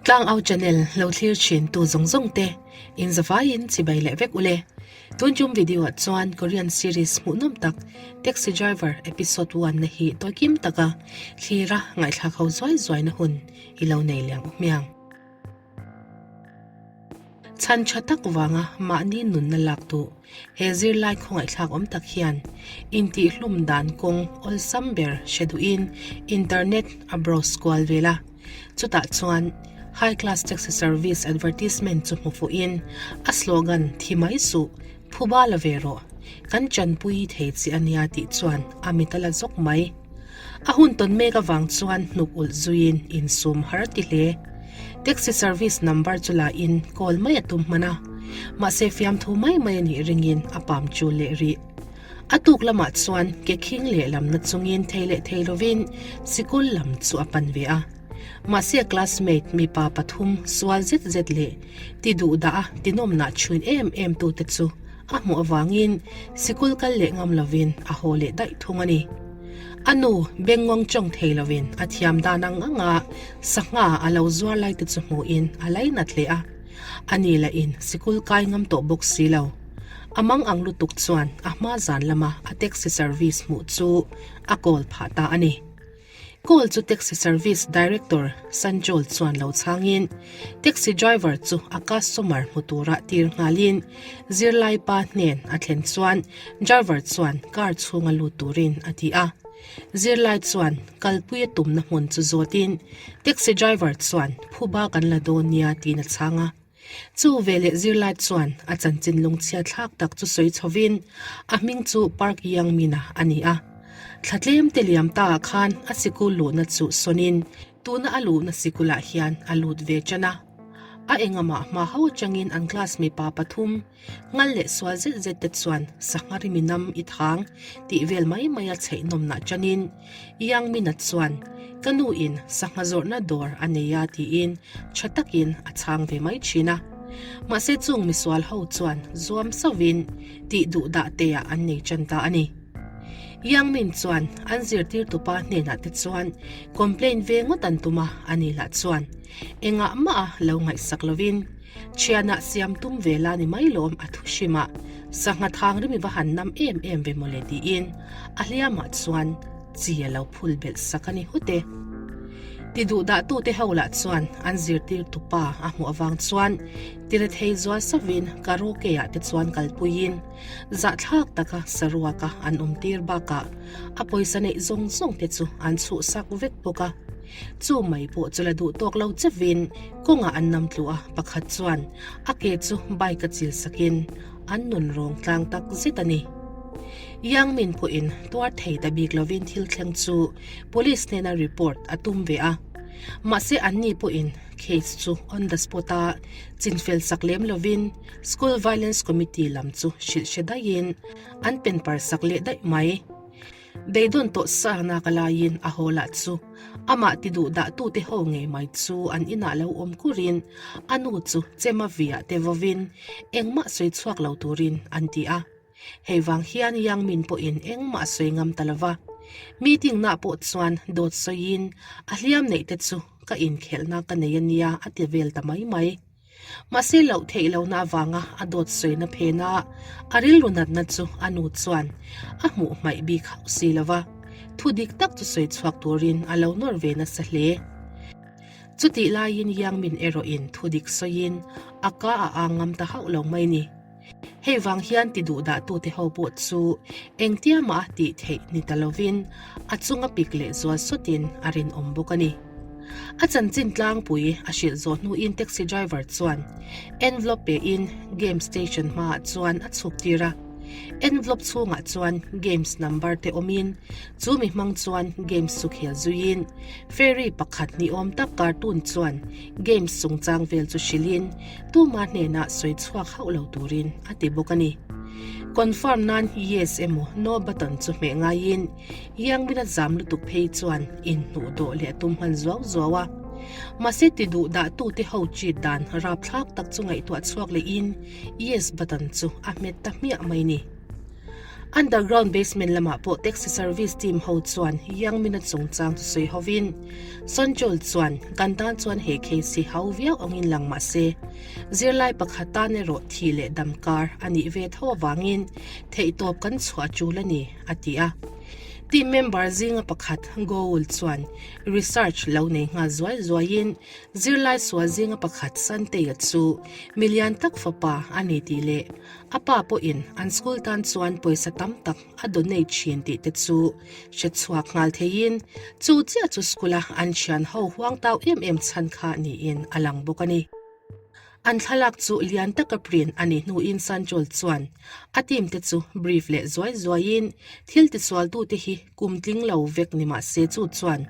Tlangau channel lo thlir thin tu zawng zawng te in zavaiin chibai leh vek ule. Tun tum video ah chuan Korean series hmuhnawm tak Taxi Driver episode 1 na hi tawikim taka thlira ngaihthlak ho zuai zuai na hun i lo nei liang u hmiang. Chhan tha tak vanga mahni nunna lak duh he zirlai khawngaihthlak awm tak hian intihhlum dan kawng awlsam ber hre duhin internet a browse kual vel a. Chutah chuan High Class Taxi Service advertisement chu hmu fuhin a slogan thi mai suh, phuba la ve rawh, kan chanpui thei che a nia tih chuan a mit a la zawk mai. A hun tawn mek avang chuan hnuk ulh zuiin insum har ti hle. Taxi service number chu la in call mai a tum hman a, mahse fiamthu mai mai a nih ringin a pam chul leh rih. A tuk lamah chuan ke khing leh lamna chungin thei leh thei lovin sikul lam chu a pan ve a. Mahse a classmate mipa pathum sual zet zet leh ti duh dah a tinawmnah chhuin em em tute chu A hmuh avangin sikul kal leh ngam lovin a haw leh daih thung a ni. A nu bengngawng chawng thei lovin a thiam dan ang anga sangha a lo zuar lai te chu hmuhin a lainat hle a. A ni lahin sikul kai ngam tawh bawk si lo. A mang ang lutuk chuan a hma zan lama a taxi service hmuh chu a kawl phah ta a ni. Call chu taxi service director Sanjol chuan lo chhangin taxi driver chu a customer hmu tura tir nghalin zirlai pa hnen a thlen chuan driver chuan car chhunga lut turin a ti a. Zirlai chuan kalpui a tumna hmun chu zawtin taxi driver chuan phuba kan la dawn nia tiin a chhang a. Chu veleh zirlai chuan a chanchin lungchhia thlak tak chu sawi chhovin a hming chu Park Young-min-a a ni a. Thla tlem te liam ta ah khan a sikul luhna chu sawnin tuna a luhna sikulah hian a lut ve tan a. A engamah hma ho atangin an class mipa pathum Ngal leh sual zet zet te chuan sangha rimi nam i thang tih vel mai mai a chheih nawmnah tanin Yang Mina chuan ka nu in sangha zawrhna dawr a nei a tiin tha takin a chhang ve mai thin a. Mahse chung misual ho chuan zuam sauhin tih duh dah te ah an nei tan ta a ni. Yang Min chuan an zirtirtupa hnenah te chuan complain ve ngawt an tum a, ani lah chuan engah mah a lo ngaihsak lovin, Thianah siam tum ve la ni mai lawm a thu hrim a, sangha thang rimi va han nam em em ve mawle tiin a hliamah chuan chi a lo phul belh sak a ni hawt e. Ti duh dah tute ho lah chuan an zirtir tupa a hmuh avang chuan tirethei zual savin karaoke ah te chuan kalpuiin zahthlak taka saruaka an awm tir bakah a pawisa neih zawng zawng te chu an chhuhsak vek bawk a. Chu mai pawh chu la duh tawk lo chevin kawngah an nam tlu a, pakhat chuan a ke chu bike a chil sakin an nun rawng tlang tak zet a ni. Yang Min pawhin tuar thei ta bik lovin thil thleng chu police hnena report a tum ve a, mahse anni pawhin case chu on the spot a chinfel sak lem lovin School Violence Committee lam chu hrilh hre daihin an pen par sak leh daih mai. Beidawn tawh sa nak a laiin a haw lah chu amah ti duh dah tute ho ngei mai chu an inah lo awm kurin a nu chu chema viah te vawin engmah sawi chhuak lo turin an ti a. Hei vang hian Yang Min pawhin engmah a sawi ngam ta lova. Meeting nah pawh chuan dawt sawiin a hliam neih te chu ka inkhelhna ka nei a nia a ti vel ta mai mai. Mahse loh theih lohna avanga a dawt sawina phena a rilru natna chu a nu chuan a hmuh hmaih bik hauh si lo va, thu dik tak chu sawi chhuak turin a lo nawr ve nasa hle. Chutih laiin Yang Min erawhin thu dik sawiin a ka a ang ngam ta hauh lo mai ni. Hei vang hian ti duh dah tute ho pawh chu engtia mah a tih theih ni ta lovin a chunga pik leh zual sawtin a rinawm bawk a ni. A chanchin tlangpui a hrilh zawh hnuin taxi driver chuan envelope pein game station hmaah chuan a chhuk tir a. Envelope chhungah chuan games number te awmin chu mi hmang chuan games chu khel zuiin fairy pakhat ni awm tak cartoon chuan games chungchang vel chu hrilhin Tuma hnenah sawi chhuak hauh lo turin a ti bawk a ni. Confirm nan yes emaw no button chu hmeh ngaiin Yangmina zam lutuk phei chuan inhnuh dawh leh a tum hman zuau zuau a. Mahse ti duh dah tute ho cheat dan rapthlak tak chu ngaihtuah chhuak lehin yes button chu a hmet ta hmiah mai ni. Underground basement lamah pawh taxi service team ho chuan Yang Min-a chungchang chu sawi hovin Sonchul chuan kan tan chuan he case hi hau viau angin lang mah se zirlai pakhat tan erawh thih leh dam kar a nih ve tho avangin theihtawp kan chhuah tul a ni, a ti a. Team member zinga pakhat Goul chuan research lo nei nghal zuai zuaiin zirlai sual zinga pakhat Santeia chu milian tak fapa a ni tih leh A pa pawhin an school tan chuan pawisa tam tak a donate thin tih te chu hre chhuak nghal theiin chu chiah chu school-a an thian ho huang tau em em chhan kha niin a lang bawk a ni. An thlalak chu lian taka print a nih hnuin Sanchol chuan a team te chu brief leh zuai zuaiin thil tisualtute hi kum tling lo vek ni mah se chu chuan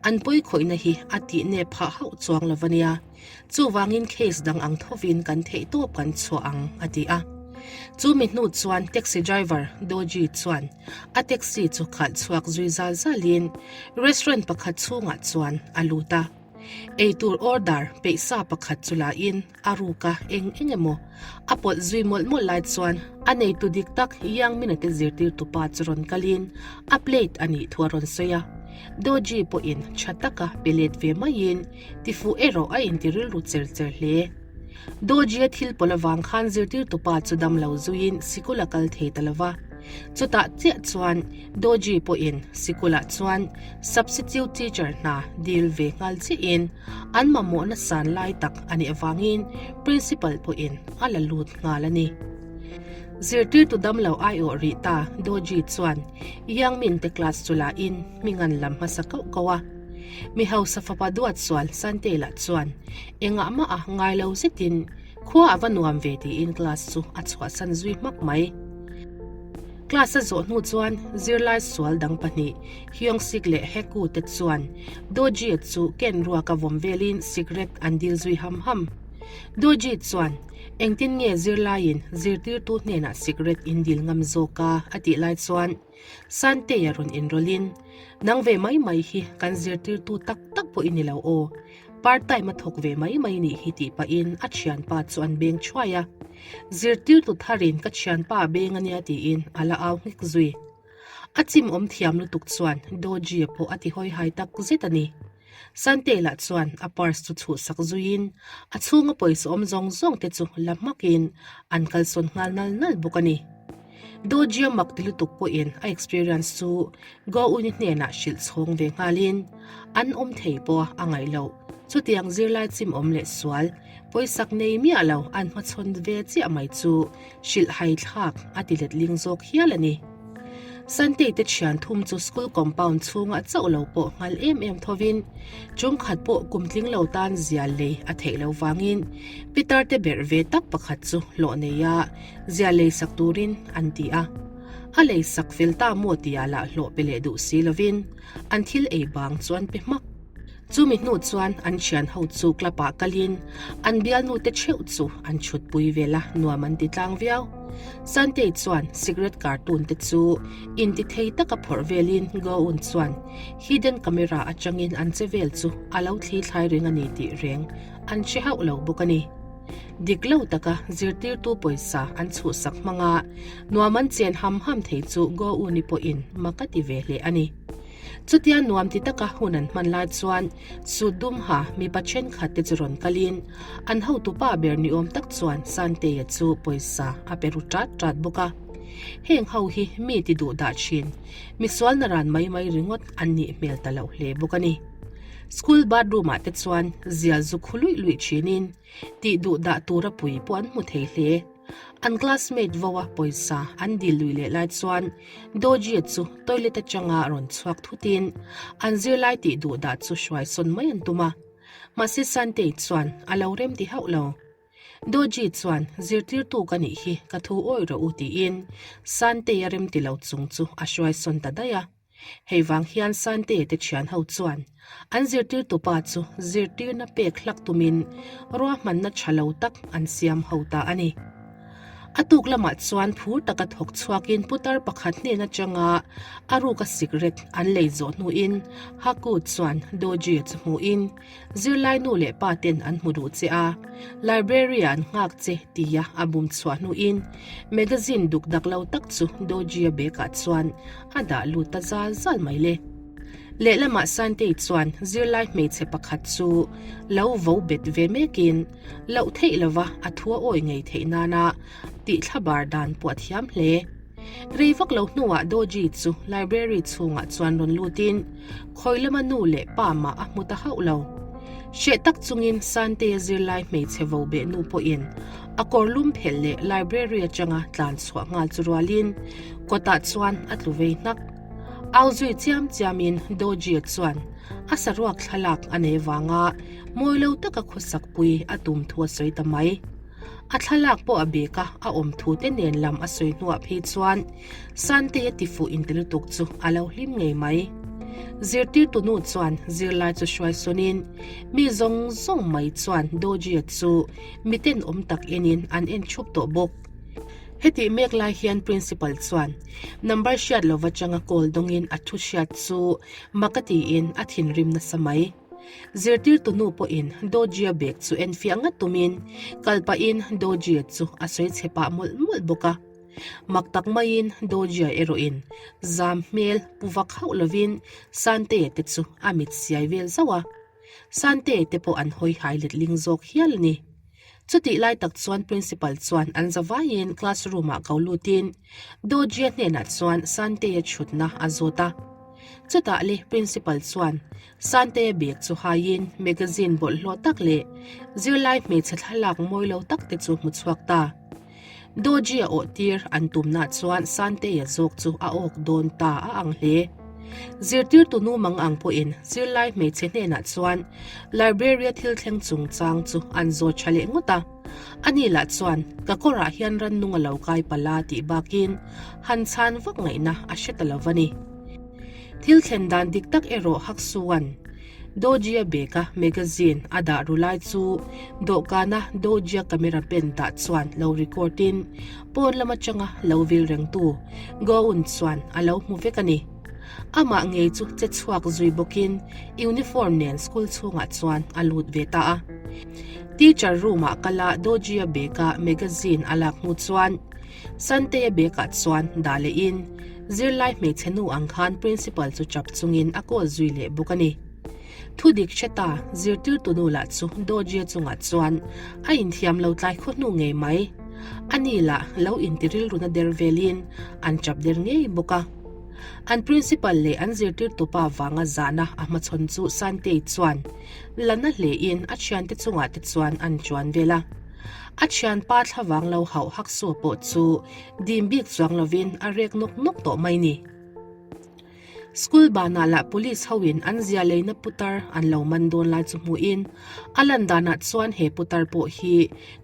an pawikhawihna hi a tih nep phah hauh chuang lo a nia. Chuvangin case dang ang thovin kan theih tawp kan chhuah ang, a ti a. Chu mi hnu chuan taxi driver Doji chuan a taxi chu khalh chhuak zui zal zalin restaurant pakhat chhungah chuan a lut a. Eitur order peih sa pakhat chu lain a ruka eng eng emaw a pawlh zui mawlh mawlh lai chuan a neitu dik tak Yang Mina te zirtirtupa chu rawn kalin a plate a nih thu a rawn sawi a. Doji pawhin tha taka pe let ve maiin Tifuh erawh a inti rilru cher cher hle. Dawjia thil pawlh avang khan zirtirtupa chu dam lo zuiin sikul a kal thei ta lo va. Chutah chiah chuan Dawji pawhin sikulah chuan substitute teacher hna dil ve nghal chiahin an mamawhna san lai tak a nih avangin principal pawhin a la lut nghal a ni. Zirtirtu dam lo aiawh rih ta Dawji chuan Yang Min te class chu lahin hming an lam hmasa kauh kauh a. Mi hausa fapa duat sual Santela chuan engah mah a ngai lo zetin khua a va nuam ve tiin class chu a chhuahsan zui hmak mai. Class a zawh hnu chuan zirlai sual dang pahnih Hyungsik leh Heku te chuan Doji chu ken ruaka vawm velin cigarette an dil zui ham ham. Doji chuan engtin nge zirlaiin zirtirtu hnenah cigarette in dil ngam zawk a a tih lai chuan Santei a rawn inrawlhin, Nang ve mai mai hi kan zirtirtu tak tak pawh i ni lo aw, part time a thawk ve mai mai nih hi tih pahin a thianpa chu an beng thuai a. Zirtirtu tharin ka thianpa a beng a nia tiin a la au nghek zui. A chim awm thiam lutuk chuan Dawjia pawh a ti hawihai tak zet a ni. Sante lah chuan a purse chu chhuhsak zuiin a chhunga pawisa awm zawng zawng te chu la hmakin an kalsawn nghal nal nal bawk a ni. Dojia mak ti lutuk pawhin a experience chu Go-Uni hnenah hrilh chhawng ve nghalin an awm thei pawh a ngaih loh. Chutiang zirlai chim awm leh sual pawisak nei miah lo an hmachhawn ve chiah mai chu hrilh hai thlak a ti letling zawk hial a ni. Santei te thian thum chu school compound chhungah chauh lo pawh nghal em em thovin chungkhat pawh kum tling lo tan zial lei a theih lo vangin Peter te berh ve tak pakhat chu hlawh nei a zial lei sak turin an ti a. A lei sak fel ta maw tia lah hlawh pe leh duh si lovin an thil ei bang chu an pe hmak. Chumi hnu chuan an thian ho chu club ah kalin an bialnu te theuh chu an chhut pui vel a, nuam an ti tlang viau. Santei chuan cigarette cartoon te chu inti thei taka phawrh velin Goon chuan hidden camera atangin an che vel chu a lo thli thlai reng a ni tih reng an hre hauh lo bawk a ni. Dik lo taka zirtirtu pawisa an chhuhsak hmanga nuam an chen ham ham thei chu Goon-i pawhin mak a ti ve hle a ni. Chutia nuam ti taka hun an hman lai chuan suit dum ha mipa thenkhat te chu rawn kalin an hotupa ber ni awm tak chuan Santeia chu pawisa a pe ru tat tat bawk a. Heng ho hi mi ti duh dah thin, misual naran mai mai ringawt an nih hmel ta loh hle bawk a ni. School bathroom ah te chuan zial zu khu luih luih thinin tih duh dah tura pui pawh an hmu thei hle. An classmate vo a pawisa an dil lui leh lai chuan Dawjia chu toilet atanga rawn chhuak thutin an zirlai tih duh dah chu hruai sawn mai an tum a. Mahse Santei chuan a lo rem ti hauh lo. Dawji chuan zirtirtu ka nih hi ka thu awih rawh u tiin Santei a rem ti lo chung chu a hruai sawn ta daih a. Hei vang hian Sante te thian ho chuan an zirtirtupa chu zirtirna pek hlak tumin ruahmanna tha lo tak an siam ho ta a ni. A tuk lamah chuan phur taka thawk chhuakin putar pakhat hnen atanga a ruka sikret an lei zawh hnuin Haku chuan Doji chu hmuhin zirlai nu leh pa ten an hmu duh che a, library-ah an nghak che tia a bum chhuah hnuin magazine duk dak lo tak chu Doji-a bag-ah chuan a dah lut ta zal zal mai le. Lehlamah Santei chuan zirlai hmeichhe pakhat chu lo vo bet ve mekin loh theih lova a thu a awi ngei theih nana tih thlabar dan pawh a thiam hle. Rei vak lo hnuah Doji chu library chhungah chuan rawn lutin khawi lama nu leh pa mah a hmu ta hauh lo. Hreh tak chungin Santeia zirlai hmeichhe vo beh nu pawhin a kawr lum phelh leh library atanga tlan chhuah nghal chu rualin kawtah chuan a tlu vei hnak. Au zui chiam chiamin Doji chuan a saruak thlalak a nei vanga mawi lo taka khawsakpui a tum thu a sawi ta mai. A thlalak pawh a bek a, a awm thu te nen lam a sawi hnuah phei chuan Santei a tifuh inti lutuk chu a lo hlim ngei mai. Zirtirtu nu chuan zirlai chu hruai sawnin mi zawng zawng mai chuan Doji chu miten awm tak enin an en thup tawh bawk. Hetih mek lai hian Principal chuan number hriat lova changa call dawngin a thu hriat chu mak a tiin a thinrim nasa mai. Zirtirtu nu pawhin Dodgia bag chu enfiah ngat tumin kal pahin Dodgia chu a sawi chhe pah mawlh mawlh bawk a. Mak tak maiin Dodgia erawhin zam hmel pu vak hauh lovin Santea te chu a mit siai vel zauh a. Santea te pawh an hawi hai letling zawk hial a ni. Chutih lai tak chuan Principal chuan an zavaiin class room-ah ko lutin Dodgia hnenah chuan Santeia chhutna a zawt a. Chutah le Principal chuan Santeia bag chu haiin magazine bawlhhlawh tak leh zirlai hmeichhe thlalak mawi lo tak te chu hmu chhuak ta. Dodgia awh tir an tumna chuan Santeia zawk chu a awk dawn ta a ang hle. Zirtirtu nu mang ang pawhin zirlai hmeichhe hnenah chuan library-a thil thleng chungchang chu an zawt tha leh ngawt a. Ani lah chuan ka kawrah hian rannung a lo kai palh a tih bakin han chhan vak ngaihna a hre ta lo va ni. Thil thlen dan dik tak erawh Haksuan Dojia bag-a magazine a dah ru lai chu dawhkana Dojia camera pen dah chuan lo record-in pawn lam atanga lo vil rengtu Goun chuan a lo hmu vek a ni. Amah ngei chu che chhuak zui bawkin uniform nen school chhungah chuan a lut ve ta a. Teacher room-ah kala Dojia bag-a magazine a lak hnu chuan Santeia bag-ah chuan dah lehin zirlai hmeichhe nu ang khan principal chu chap chungin a call zui leh bawk a ni. Thu dik hre ta, zirtirtu nu lah chu Dodge-a chungah chuan a inthiam lo tlai khaw hnu ngei mai. Ani lah lo inti rilruna der velin an chap der ngei bawk a. An principal leh an zirtirtu pa vanga zahna a hmachhawn chu Santei chuan la na hlein a thiante chungah te chuan an chuan vel a. A thianpa thlavang lo hauh hak suah pawh chu dim bik chuang lovin a rek nawk nawk tawh mai ni. School banah lah police hoin an zia leina putar an lo man dawn lai chu hmuhin a lan danah chuan he putar pawh hi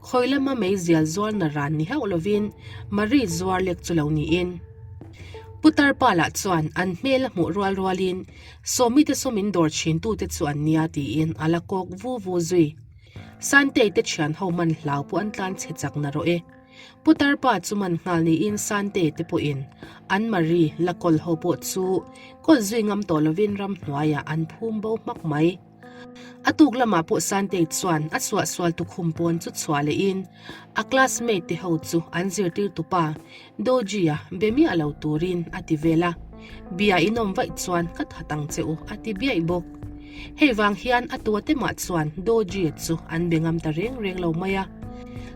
khawi lama meizial zuarna ran ni hauh lovin Marie zuar lek chu lo niin. Putar pa lah chuan an hmel a hmuh rual rualin Sawmite saw min dawr chhintute chu an nia tiin a la kawk vu vu zui. Santei te thian ho man hlau pawh an tlan chhe chak na rawh e. Putar pa chu man nghal niin Santei te pawhin an Marie la kawl ho pawh chu kawl zui ngam tawh lovin ramhnuaiah an phum bo hmak mai. A tuk lamah pawh Santei chuan a suahsual tukhum pawn chu chhuah lehin a classmate te ho chu an zirtirtu pa Doji-a be miah lo turin a ti vel a, Bia in awm vaih chuan ka that ang che u a ti biaih bawk. Hei vang hian a tuate mah chuan Doji-a chu an be ngam ta reng reng lo mai a.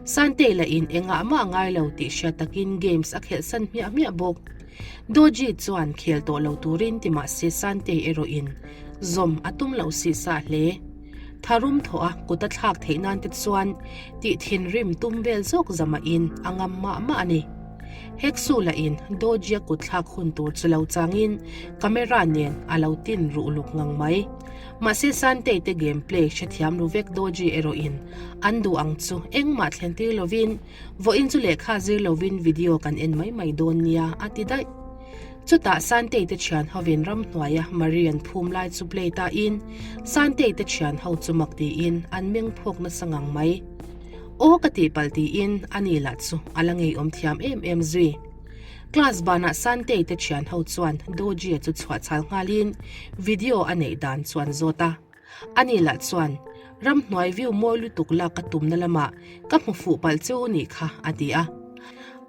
Santei lahin engah mah a ngai lo tih hriat takin games a khelh san hmiah hmiah bawk. Doji chuan khel tawh lo turin ti mah se Santei erawhin zawm a tum lo sih sah hle. Tharum thawh a kut a thlak theih nan te chuan tih thinrim tum vel zawk zamahin a ngam mah mah a ni. Heksu lahin Dodge-a kut thlak hun tur chu lo changin camera nen a lo tin ruh luk ngang mai. Mahse Santei te game play hrethiam ru vek Dodge erawhin an duh ang chu engmah thlen tir lovin vawiin chu lehkha zir lovin video kan en mai mai dawn nia a ti daih. Chutah Santei te thian hovin ramhnuaia Marie an phum lai chu play tain Santei te thian ho chu mak tiin an meng phawk nasa ngang mai. Aw ka tihpalh tiin ani lah chu a la ngeiawm thiam em em zui. Class banah Santei te thian ho chuan Dojia chu chhuah chhal nghalin video a neih dan chu an zawt a. Ani lah chuan, Ramhnuai view mawi lutuk lak ka tumna lamah ka hmu fuh palh che u nih kha, a ti a.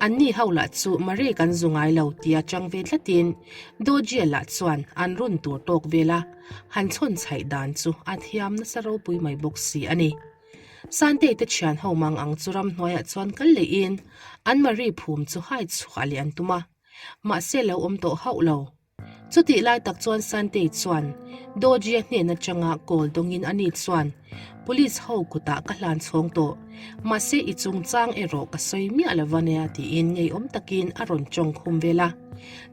Anni ho lah chu Marie kan zu ngai lo tia chang ve tlatin Dojia lah chuan an run tur tawk vel a, han chhawn chhaih dan chu a thiam nasa ropui mai bawk si a ni. Santei te thian ho mang ang chu ramhnuaiah chuan kal lehin an Marie phum chu hai chhuah leh an tum a, mahse lo awm tawh hauh lo. Chutih lai tak chuan Santei chuan Dawjia hnen atanga call dawngin ani chuan Police ho kutah ka hlan chhawng tawh, mahse i chungchang erawh ka sawi miah lo va nia tiin ngeiawm takin a rawn tawng khum vel a.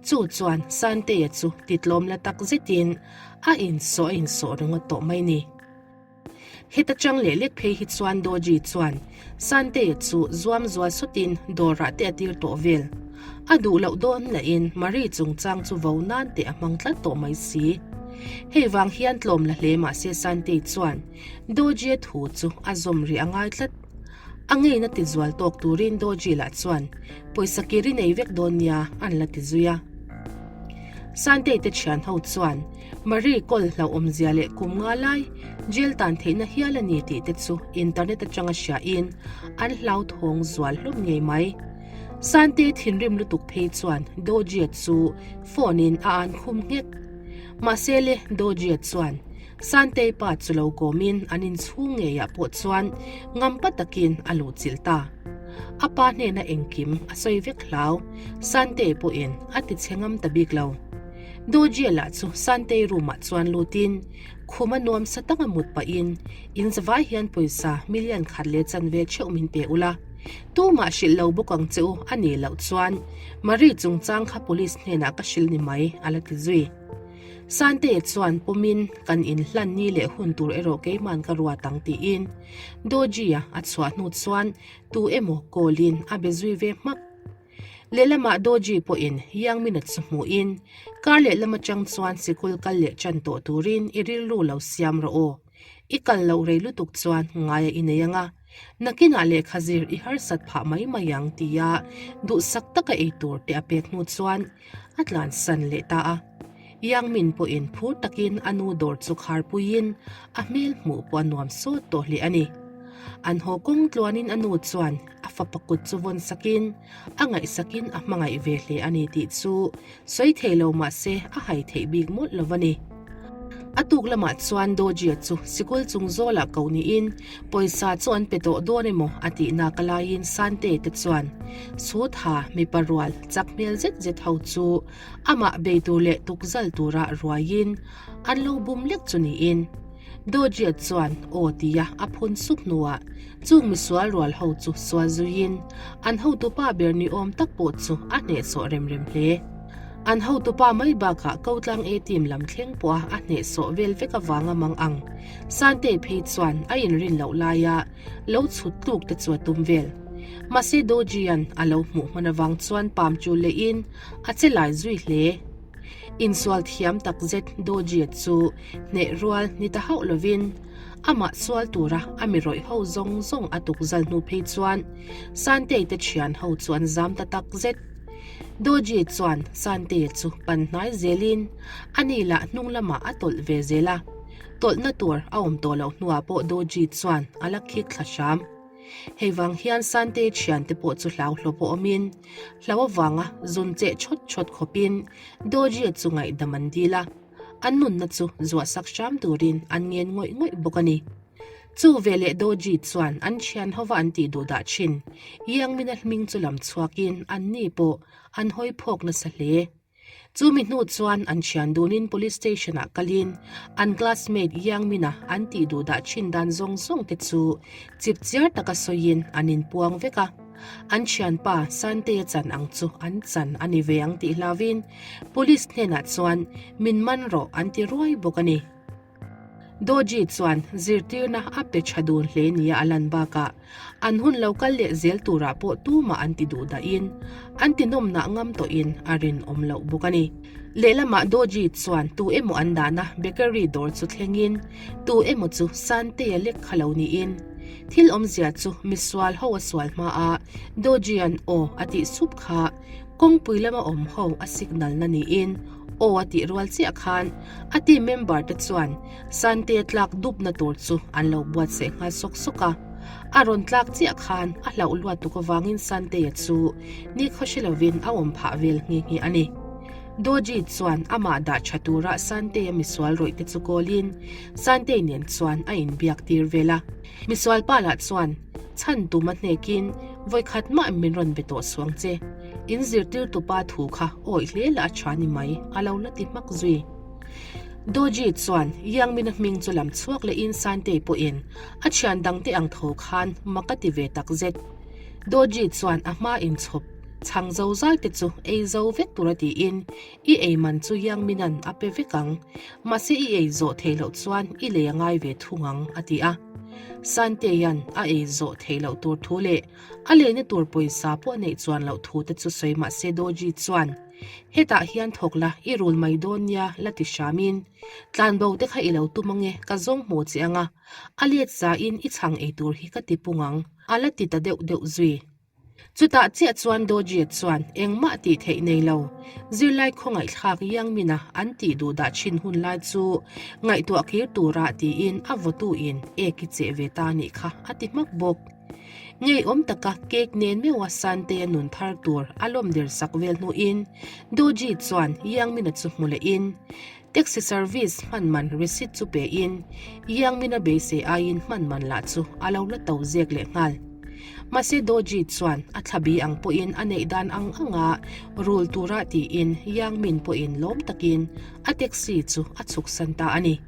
Chu chuan Santeia chu titlawm la tak zetin a insawh a insawh ringawt tawh mai ni. Heta chang leh lek phei hi chuan Doji chuan Santeia chu zuam zual sawtin dawrah te a tir tawh vel. A duh loh dawn lahin Marie chungchang chu vo nan te a hmang tlat tawh mai si. Hei vang hian tlawm la hle mahse Santei chuan Doji-a thu chu a zawm rih a ngai tlat. A ngeina ti zual tawk turin Doji lah chuan pawisa kir i nei vek dawn nia an la ti zui a. Santei te thian ho chuan Marie kawl hlauhawmzia leh kum nga lai jail tan theihna hial a ni tih te chu internet atanga hriain an hlauthawng zual hlawm ngei mai. Sante thinrim lutuk phei chuan Dojia chu phone in a an khum nghek. Mahse le Dojia chuan Santei pa chu lo kawmin an inchhung ngeiah pawh chuan ngampa takin a luhchilh ta. A pa hnena engkim a sawi vek hlau, Santei pawhin a tichhe ngam ta bik lo. Dojia lah chu Santei room ah chuan lutin khum a nuam sa taka mut pahin in zavai hian pawisa million khat leh chanve theuh min pe ula, tumah hrilh lo bawk ang che u a nih loh chuan Marie chungchang kha police hnenah ka hrilh ni mai a la ti zui. Santei chuan pawmin kan inhlan ni leh hun tur erawh keiman ka ruat ang tiin Dojia a chhuah hnu chuan tu emaw call in a be zui ve hmak. Lehlamah Doji pawhin Yangmina chu hmuhin, Kar lehlam atang chuan sikul kal leh tan tawh turin i rilru lo siam rawh aw. I kal loh rei lutuk chuan ngaia i nei ang a, nakinah lehkha zir i harsat phah mai mai ang tia duhsak taka ei tur te a pek hnu chuan a tlansan leh ta a. Yangmin pawhin phur takin a nu dawr chu kharpuiin a hmel hmuh pawh a nuam sawt tawh hle a ni. An haw kawng tluanin a nu chuan a fapa kut chu vawn sakin a ngaihsakin a hmangaih ve hle a ni tih chu sawi thei lo mah se a hai theih bik mawlh lo a ni. A tuk lamah chuan Dojia chu sikul chung zawlah koh niin pawisa chu an pe tawh dawn emaw a tih nak laiin Sante te chuan Sutha mipa rual chak hmel zet zet ho chu amah bei tur leh tukzal tura ruaiin an lo bum lek chu niin Dojia chuan aw tia a phun sup hnuah chung misual rual ho chu sual zuiin an hotupa ber ni awm tak pawh chu a hnehsawh rem rem hle. An hotupa mai bakah Kotlang A team lam thleng pawha a hnehsawh vel vek avanga mang ang Santei phei chuan a inrin loh laia lo chhut tluk te chu a tum vel. Mahse Dojia'n a lo hmuh hman avang chuan pam chul lehin a che lai zui hle. Insual thiam tak zet Dojia chu hneh rual ni ta hauh lovin amah sual tura a mi rawih ho zawng zawng a tuk zal hnu phei chuan Santei te thian ho chu an zam ta tak zet. Doji chuan Santei chu pan hnai zelin ani lah hnung lamah a tawlh ve zel a, tawlhna tur a awm tawh loh hnuah pawh Doji chuan a la khik thla hram. Hei vang hian Santei thiante pawh chu hlau hlawp a awmin, hlau avanga zun cheh chawt chawt khawpin Dojia chu ngaihdam an dil a, an nunna chu zuahsak hram turin an ngen ngawih ngawih bawk a ni. Chu veleh Doji chuan an thian hova an tih duh dah thin Yangmina hming chu lam chhuakin anni pawh an hawi phawk nasa hle. Chumi hnu chuan an thian dunin Police Station-ah kalin an classmate Yangmina an tih duh dah thin dan zawng zawng te chu chipchiar taka sawiin an inpuang vek a. An thianpa Santeia chan ang chu an chan a ni ve ang tih hlauvin Police hnenah chuan min man rawh an ti ruai bawk a ni. Doji chuan zirtirna a pe tha dun hle nia a lan bakah an hun lo kal leh zel turah pawh tumah an ti duh dahin an ti nawmnah ngam tawhin a rinawm loh bawk a ni. Lehlamah Doji chuan tu emaw an dahna bakery dawr chu thlengin tu emaw chu Santeia lek kha lo niin. Thil awmzia chu misual ho a sual hma a, Doji-a'n aw a tih sup kha kawngpui lama awm ho a signal na niin aw a tih rual chiah khan a team member te chuan Sante tlak dupna tur chu an lo buatsaih nghal sawk sawk a. A rawn tlak chiah khan a hlauh luat tuk avangin Santeia chu nikhaw hre lovin a awm phah vel nghe nghe a ni. Doji chuan amah dah tha tura Santeia misual rawih te chu kawlin Santei nen chuan a inbiak tir vel a. Misual pa lah chuan chhan tum a hnekin vawikhat mah min rawn be tawh suang che. In zirtirtupa thu kha awih hle lah a tha ni mai a lo la ti hmak zui. Doji chuan Yangmina hming chu lam chhuak lehin Santei pawhin a thian dangte ang tho khan mak a ti ve tak zet. Doji chuan a hma inchhawp chhang zo zai te chu ei zo vek tura tiin i ei man chu Yangmina'n a pe vek ang, mahse i ei zawh theih loh chuan i lei a ngai ve thung ang a ti a. Santeia'n a ei zawh theih loh tur thu leh a leina tur pawisa pawh a neih chuan loh thu te chu sawi mahse Doji chuan Hetah hian thawk la, i rul mai dawn nia la ti hramin, Tlanbo te kha i lo tum ange, ka zawng hmu che anga, a let zain i chhang ei tur hi ka ti pung ang, a la ti ta deuh deuh zui. Chutah chiah chuan Dawjie chuan engmah tih theih nei lo, zirlai khawngaihthlak Yangmina an tih duh dah thin hun lai chu ngaihtuah kir tura tiin a vawtuin ek i cheh ve ta nih kha a ti hmak bawk. Ngeiawm taka cake nen meuha Sante-a nun thar tur a lawm der sak vel hnuin Doji chuan Yangmina chu hmu lehin taxi service hman man receipt chu pein Yangmina beisei aiin hman man lah chu a lo la to zek leh nghal. Mahse Doji chuan a thlabi ang pawhin a neih dan ang anga rul tura tiin Yangmin pawhin lawm takin a taxi chu a chhuksan ta a ni.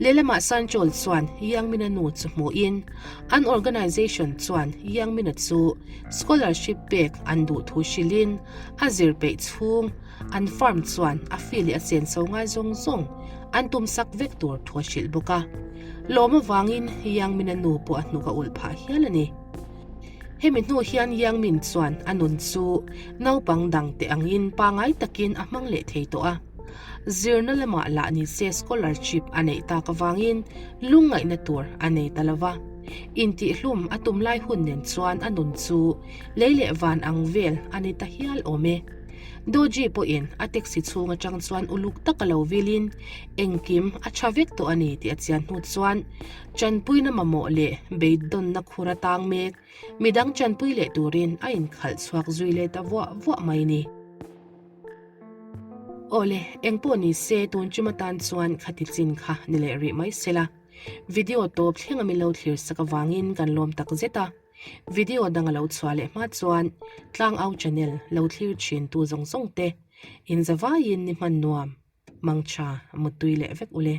Lehlamah Sanchol chuan Yangmina nu chu hmuhin an organisation chuan Yangmina chu scholarship pek an duh thu hrilhin a zir peih chhung an firm chuan a fee leh a senso ngai zawng zawng an tum sak vek tur thu a hrilh bawk a. Lawm avangin Yangmina nu pawh a hnuk a ulh phah hial a ni. Hemi hnu hian Yangmin chuan a nun chu naupang dang te angin pangai takin a hmang leh thei tawh a. Zirna lamah lah ni se scholarship a neih tak avangin lungngaihna tur a nei ta lo va. Intihhlum a tum lai hun nen chuan a nun chu lei leh van ang vel a ni ta hial awm e. Doji pawhin a taxi chhung atang chuan uluk taka lo vilin engkim a tha vek tawh a ni tih a chian hnu chuan chanpuina mamawh leh beidawnna khur a tang mek midang chanpui leh turin a inkhalh chhuak zui leh ta vuah vuah mai ni. Awle, engpawh ni se tun chum atan chuan khati chin kha ni leh rih mai sela. Video tawp thleng a min lo thlir sak avangin kan lawm tak zet a. Video dang a lo chhuah leh hma chuan Tlangau channel lo thlir thin tu zawng zawng te in zavaiin ni hman nuam, mangtha, muttui leh vek ule.